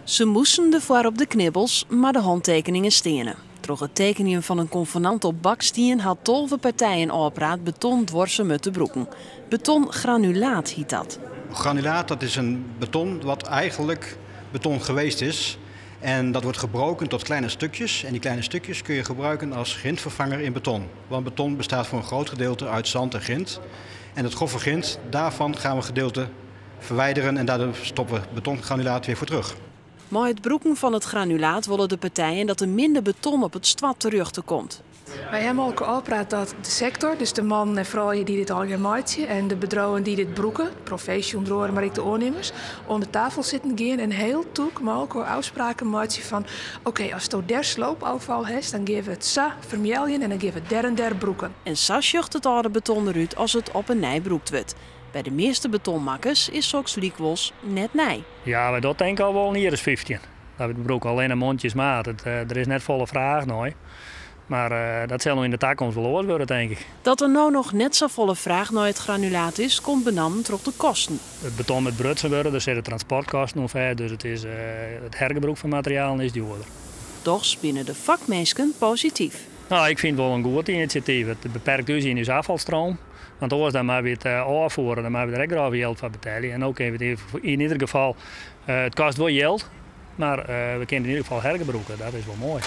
Se moasten derfoar op de knibbels, mar de hantekeningen steane. Troch it tekenjen fan in konvenant op bakstien hat 12 partijen ôfpraat beton duorsumer te brûken. Betongranulaat hjit dat. Granulaat, dat is in beton wat eigenlijk beton geweest is. En dat wordt gebroken tot kleine stukjes. En die kleine stukjes kun je gebruiken als grindvervanger in beton. Want beton bestaat voor een groot gedeelte uit zand en grind. En het grove grind, daarvan gaan we gedeelte verwijderen en daar stoppen we betongranulaat weer voor terug. Mei it brûken fan it granulaat wolle de partijen dat der minder beton op it stoart terjochte komt. Wy hawwe elkoar ôfpraat dat de sektor, dus de mannen en froulju dy't dit allegear meitsje en de bedriuwen dy't dit brûke, provinsje ûnder oare, mar ek de oannimmers, oan de tafel sitten gean en hiel tûk mei elkoar ôfspraken meitsje fan oké, asto dêr sloopôffal hast, dan geane we it sa fermealjen en dan geane we it dêr en dêr brûken. En sa sjocht it âlde beton derút as it op 'e nij brûkt wurdt. By de measte betonmakkers is soks lykwols net nij. Ja, wy dogge tink ik al wol in jier as 15. Dat we brûke allinne mondjesmaat. Der is net folle fraach nei. Mar dat sil no yn de takomst wol oars wurde, tink ik. Dat der no noch net safolle fraach nei it granulaat is, komt benammen troch de kosten. It beton moat brutsen wurde, der sitte transportkosten oan fêst, dus it hergebrûk fan materialen is djoerder. Dochs binne de fakminsken posityf. No, ik fyn it wol in goed inisjatyf. It beperkt ús yn ús ôffalstroom. Want oars dan moatte we it ôffiere, dan moatte we der ek grif jild foar betelje. En no kinne we it yn ieder gefal, it kostet wol jild, mar we kinne it yn ieder gefal hergebrûke. Dat is wol moai.